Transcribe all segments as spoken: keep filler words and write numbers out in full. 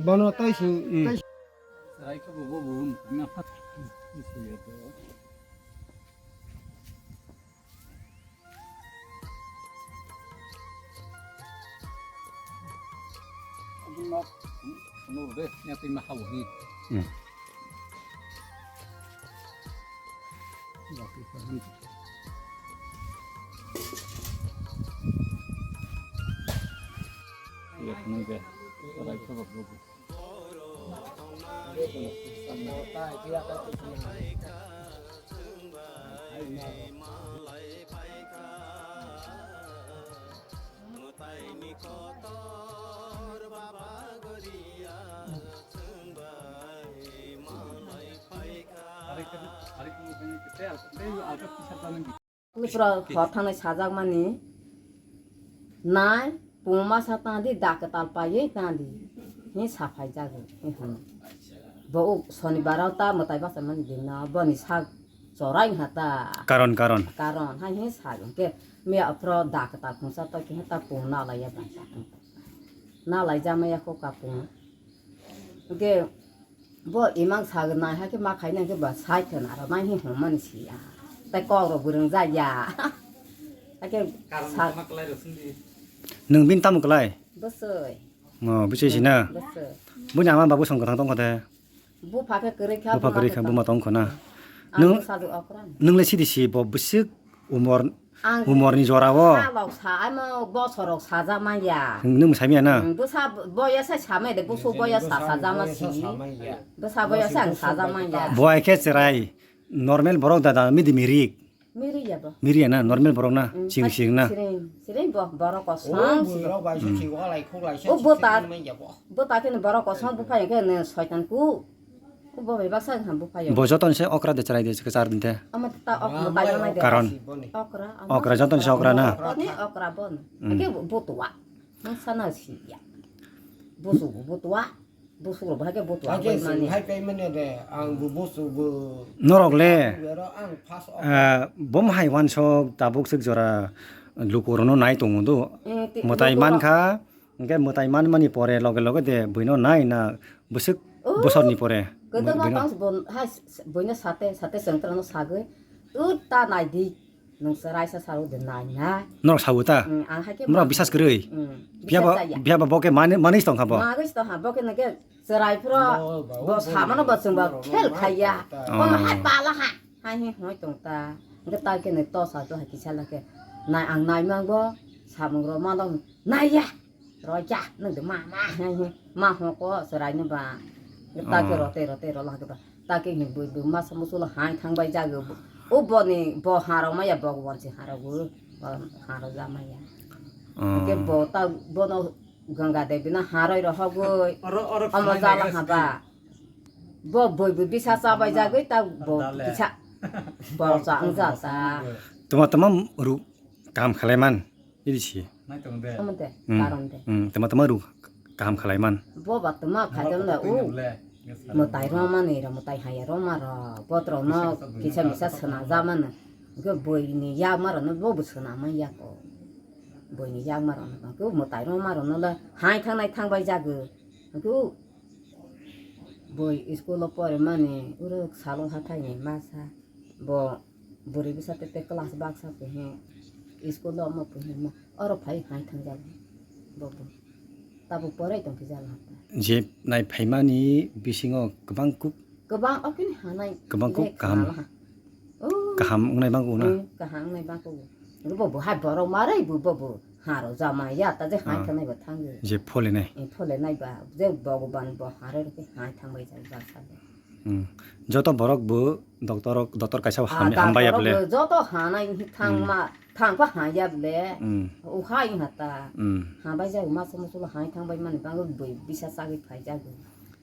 Bono tai sing, hmm. Pura hor thangwi sajakmani. Nai, pungma sa tangdi, dak kwtal paiwi tangdi. Hi saphai jago, hi hwn. Bo o sonibar o ta mwtai bachai mani din no, boni sak chorai ha ta. Karon, karon. Karon, hai hi sa hwnkhe, miya aphro dak kwtal khungsa to khe ta pung nalaiya bachai. Nalai jamaya kho ka pung. Hwnkhe, Bo imang sago nai hakhe ma khaina khe ba sai khwna rw nai hi hwnmani si ya. Tai kok rw bwrwng ja ya. Hakhe sa Nwng bini tamo kwlai? Bwswi. Mo bwswi si na? Bwswi. Buni ama babu song kwthang tong kha de? Bupha khe kwrwi kha, Bupha buma kwrwi khe kha, tong. Buma tong kha na? Ang Nwng, bwsa do okra. Nwng le sidi si bo bwswk umor Ang umor ni jora o. Salok sa, ano bosor rok saja manya. Nwng mwsai manya na? Hmm, bwsa boya sa samai de, busu boya sa saja ma si. Bwsa boya sa ang saja manya. Bo ai khe chwrai normal borok da da midi mirik. Miri ya bo. Miri ya na normal borok na. Hmm, ching ching na. Siring, siring bo borok kosong. O bota khe borok kosong bupha ya khe ne soitan ku. Bo bai baksa wngkha buphayo. Bo joto ni se okra de chwrai de kwchar de. Omo ta ok bo bai nai de. Karon. Okra, omo. Okra joto ni se okra na. Okra ni okra bon. Hmm. Ake bo, bo tuwa. Nang sana si ya. Bo su bo tuwa. Bo su bo hake bo tuwa. Hake bai mani. Hai kai mani de. Ang bo, bo su bo. Norok le. Ang pas ok. Ah, bom hai wansok tabuk sik jora lukurok no nai tongo do. Eh, ti-, Mwtai bo tuwa. Mankha. Hwnkhe mwtai manmani pore loge loge de buino nai na bwswk bosorni pore? Kwdwkma buino tong bo hai s-, s-, buino sate, sate chwng twrwngno sagwi, "Ur ta nai di, nwng chwraisa saro de nai na." Norok sao ta? Mm, ang hai khe norok ma-, bisas kwrwi? Mm, phiya ba, bisas chaya. Phiya ba bo khe mani, manwi tong kha bo? Manwi tong kha, bo khe nokhe chwrai phro bo samano bo chwng bo khel khaiya. Oh. Kono hai pala ha. Hai hi hoi tong ta. Hwnkhe ta khe nai tosa to hai kisa la khe. Nai ang nai mang bo samung ro ma dong nai ya. Roi cha, nwng de ma, ma, hai, hai, ma ho ko, chwrai no ba. Ta ke ro, te ro, te ro, la ke ba. Ta ke ni bui, bui, ma, sa, musulo, hai, thang bai jago. O bo ni, bo haro ma ya, bo won si haro go. Bo haro ja ma ya. Ke bo ta, bo no Ganga Devi no haroi ro ho go. Oro, oro, omo jala ha ba. Bo bui, bui, bisa cha bai jago, ta bo, bisa. Bo cha, ang ja ta. Tuma, tuma, ru, kam khalai man. Idi si. Nai tong de. Omo de, hmm, karon de. Hmm, tama tama ru kaham khalai man. Bo ba tama khaidam na u. Mwtai roma ni ro, mwtai haya roma ro. Botro no kisa misa sona ja man. Go boi ni ya ma ro no bo bo sona ma ya ko. Boi ni ya ma ro no. Go mwtai roma ro no la hai thang nai thang bai ja go. Go boi school o pore mani uro salo hathai ni masa. Bo bwrwi bwsa tete class baksa puhi, school o omo puhi omo, oro phai hai thang jalo. Bo bo. Tabuk porai tong khe jalo hapta. Je nai phaimani bisingo kwbang kuk. Kwbang okini hanai. Kwbang kuk kaham. Oh. Kaham wngnai bangkuk na? Hmm, kaham wngnai bangkuk. Bo bo hai borok marai bo bo bo. Haro jama ya ta je hai thang nai bo thang. Je phole nai. Eh, phole nai ba. Je Bhagwan bo haro ke hai thang bai jalo baksa. Hmm. Joto borok bo doctor, doctor kaisa ham-, hambai ya bole. Joto hanai thang ma, thang pa ha ya bole. Hmm. O hai ha ta. Hmm. Hambai ja ma somo solo hai thang bai mani bang bui bisa sagwi phai ja go.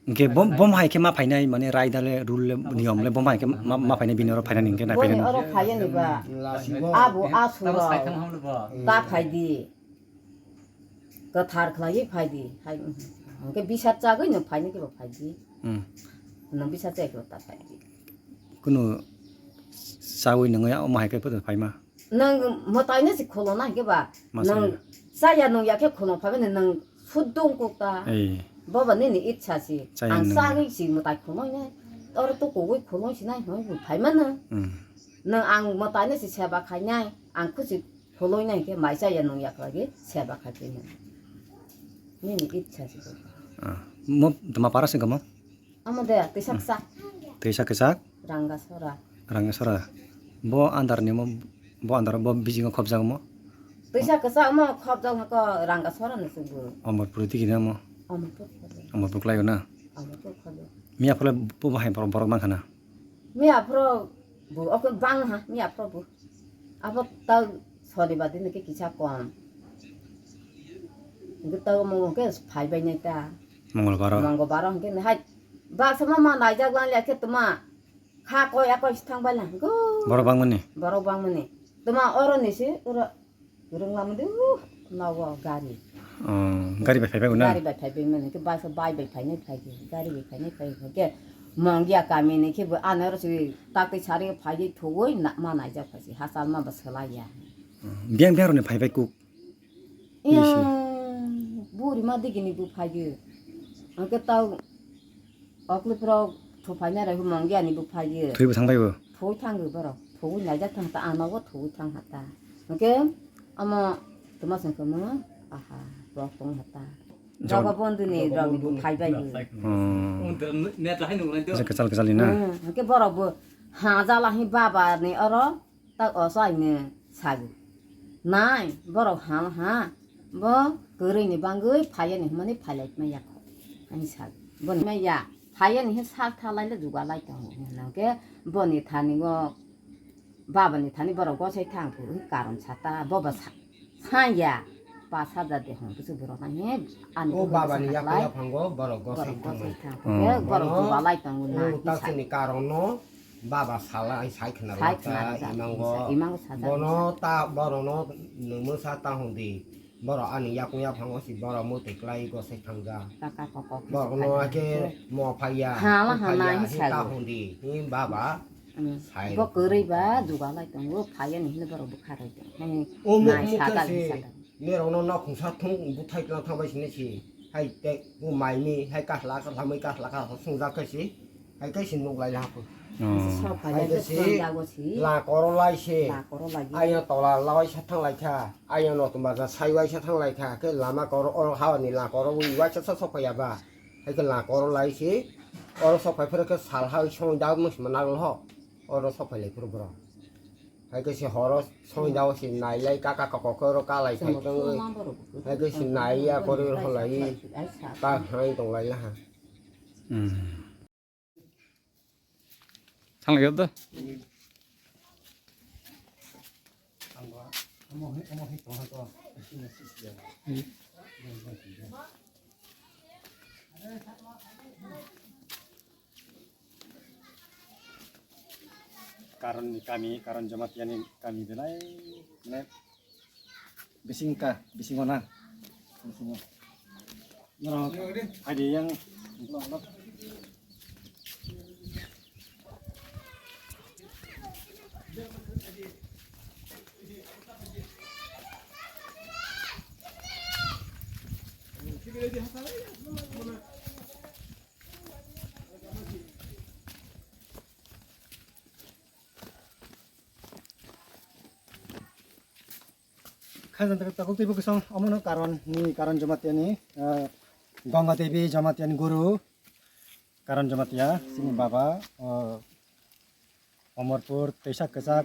Hwnkhe bom, bom hai khe ma phainai mane raida le rule le niyom le bom hai khe ma, ma phainai bini oro phainani hwnkhe nai phainani. Boni oro phai ya ni ba. Abo asuro. Ta phai di. Kwthar khlaiwi phai di. Hai, hwnkhe bisar chagwi nwng phainai khe bo phai di. Hmm. Nwng bisar chai khe bo ta phai di. Kunu chawi nungwi omo hai khe phaima? Nwng mwtaino si khulumna hinkhe ba, Masa nwng ya. Chaya nungya khe khulum phaimani nwng sudung kukta. Ei. Boba nini itsa si. Chaya Ang nungya. Chagwi si mwtai khulumnai. Oro tukugwi khulum sinai hwnwi bo phaimano. Hmm. Nwng ang mwtaino si seba khainai. Ang khusi khulumnai hinkhe mai chaya nungya khlaiwi seba khaiphainai. Nini itsa si. Ah. Mo tma para se gamo? Omo de, twisa kwchak. Twisa kwchak? Rangasora. Rangasora. Bo andar ni mo, bo andar bo bisingo khobjak mo? Twisa kwchak mo khobjak hako Rangasora ni chwngbo. Omorpur digi na mo? Omorpur khobjak. Omorpur kwlai na? Omorpur khobjak. Miya phole bo bahai borok, borok mankha na? Miya phoro bo, oko bang ha, miya phoro bo. Abo ta sonibar din ke kisa kom. Hingke ta mo ke phai bai nai ta. Mongolbar o. Mongolbar o hingke hai. Baksa ma ma naijak lang le khe tuma. Kha koi a koi thang bai lang go. Borok bangmani. Borok bangmani. Tuma oro ni se oro. Rwnglamani, uh, nogo gari. Oh, gari bai phaibai na? Gari bai phaibai mani, ke bus bai bai phainai phai ke, gari bai phainai phai ke. Mongya kami ni ke bo ano ro si tak tei sari phai thogoi na ma naijak phai si, hasal ma ba salai ya. Oh, biang biang roni phaibai kuk. Iya, buri ma digi ni bo phai ke. Angke tau Okliprok thuphaina rai mongya ni bo phaiyo. Thwibo thang phaibo? Thwi thango borok. Thwi naijak thang ta ano bo thwi thang hata. Hwnkhe omo tuma song khe mo aha rok tong hata. Jabon- Rogo bondhu ni rok ni bo phaibai bo. Hmm. Net hai nung lai do. Jesa kachal kachal ni na. Hmm. Hwnkhe borok bo ha jala hi baba ni oro. Tak oso aini sago. Nai, borok hal ha, bo kwrwini bangwi phaiya ni hwnmani phailai tma yakho, ani sago. Boni ma ya, phaiya ni hwn sak thalai le juga lai tongo hwnna khe boni thani o, baba ni thani borok gosai thang phuru karon sata, bo ba sa-, sanya, pas hajar de hwn bwswk borok nang he, ani O baba ni yakho yaphango borok gosai borok thangwi. Gosai thang phuru borok juga lai tongo na, O hisa. Taksini karon no, Baba sala ai sai khna Sai rwkha khna rwkha, imango. Imango sajak bono rwkha. Ta borono nwng mwsa ta hwn di. Borok ani yakung yaphango si borok mwtwi klai gosai thangja. Kaka kokok Borokno kisa ake kisa. Mo phaiya, Hala phaiya, hana hi hisa ta go. Hwn di. Hi baba. Hmm. Sai Bo rwkha. Kwrwi ba jugalai tongo, phaiya ni hwnwi borok bwkha rwdi. Hwnwi O mo nai mo sagal khe hi si. Sagal. Nerokno nokhungsa thung buthai tlang thangbai sini si. Hai tei bo maini hai kahla kahlamwi kahla kahla swngjak khe si. Hai khe si nuk lai laha pho. Oh. Sok Hai phai khe khe si swngjak o si. La koro lai si. La koro lai. Ayang tola lawai sa thang lai kha. Ayang no tumba ja sai wai sa thang lai kha. Khe lama koro oro hawa ni la koro wi wai sa sok phai ya ba. Hai khe la koro lai si. Oro sok phai phre khe sal ha song da mus ma nang lo. Oro sok phai lai phuru bro. Hai khe se horo soi dao se nai lai ka ka kok khe oro ka lai khai thang oi. Hai khe se nai ya kori ro lai. Ta hai tong lai la ha. Hmm. Thang lai da. Karon ni kami, Karon Jamatia ni kami belai, mane, bising ka, bisingo na. Bisingo. Norok, adi yang, Khajang tak takuk twi bwkha song omono Karon ni, Karon Jamatia ni, ah, Ganga Devi Jamatia ni guru, Karon Jamatia, chini baba, ah, Omorpur, Teisa Kwchak,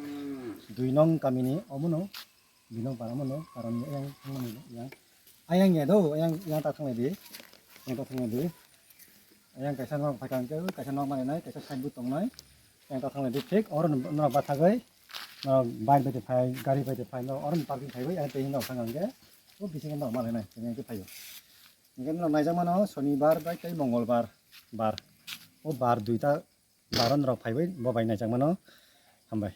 dui nong kamini, omono, dui nong para mono, Karon ni ayang, thangmani ayang. Ayang ya do, ayang, ayang ta thanglai di, ayang ta thanglai di. Ayang kaisa nok phaikha hwnkhe, kaisa nok manwi nai, kaisa side bo tongnai. Ayang ta thanglai di, thik, oro no, norok bathagwi, norok bike bai phai, gari bai phai, norok oro no parking phaiwi, ayang twi norok thang hwnkhe, o bisingo norok manwi nai, tini hwnkhe phaio. Hwnkhe norok naijak mano, Sonibar bai tei Mongolbar, bar. O bar duita, bar o norok phaiwi, bo bai naijak mano, hambai.